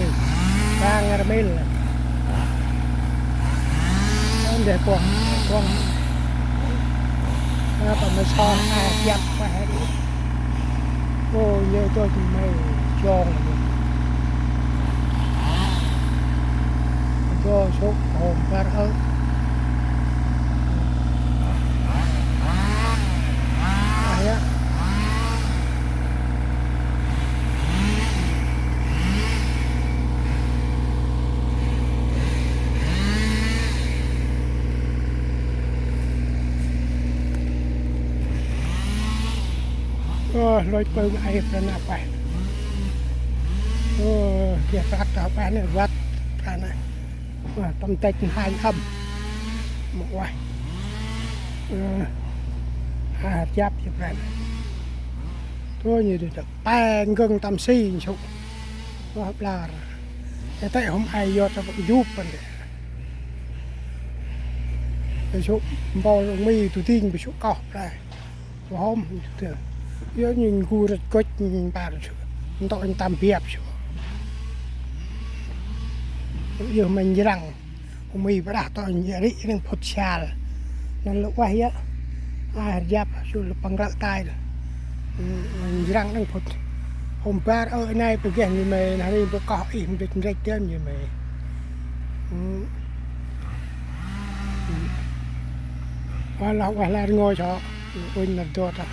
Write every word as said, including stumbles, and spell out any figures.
Ê, bang rmil. Ndeh kuŏng, kuŏng. Nđâp ma sŏng a jăp pa hê. Ô, nhơ cho tui may jong. Cho sŏk hôm bar ơ. Lôch pưng ai prana pah. Ơ, geh prăk ta pah nê, văt prana. Ơ, tâm têch hanh ăm. Mô ueh. Ơ, a jăp ji prana. Tơ nê dơi ta pe ngâng tâm si nsŭ. Ơ, blar. Ê, tê hôm ai yot ta yup păn dê. Ê, sŭ mpôl ung mi tu ding, bi sŭ koh prana. Hôm, yơh, ñu gŭ rơ̆t gŭch, ñu mpar sŭ, ntŭk ñu tâm biăp sŭ. Yơh, mân njrăng, ung mi brah tơ ñu ri nâng phŭt sal. Năn lŭ ueh yơh, a jăp sŭ lŭ păng rơ̆ tay. Mân njrăng nâng phŭt. Hôm bar ơ nai pơ geh ñu mê, nă ri pơ koh ih, mbĭt ndrêch dơm ñu mê. Ơ, lah ueh lar ngơi sŏ, uănh năr dot ah.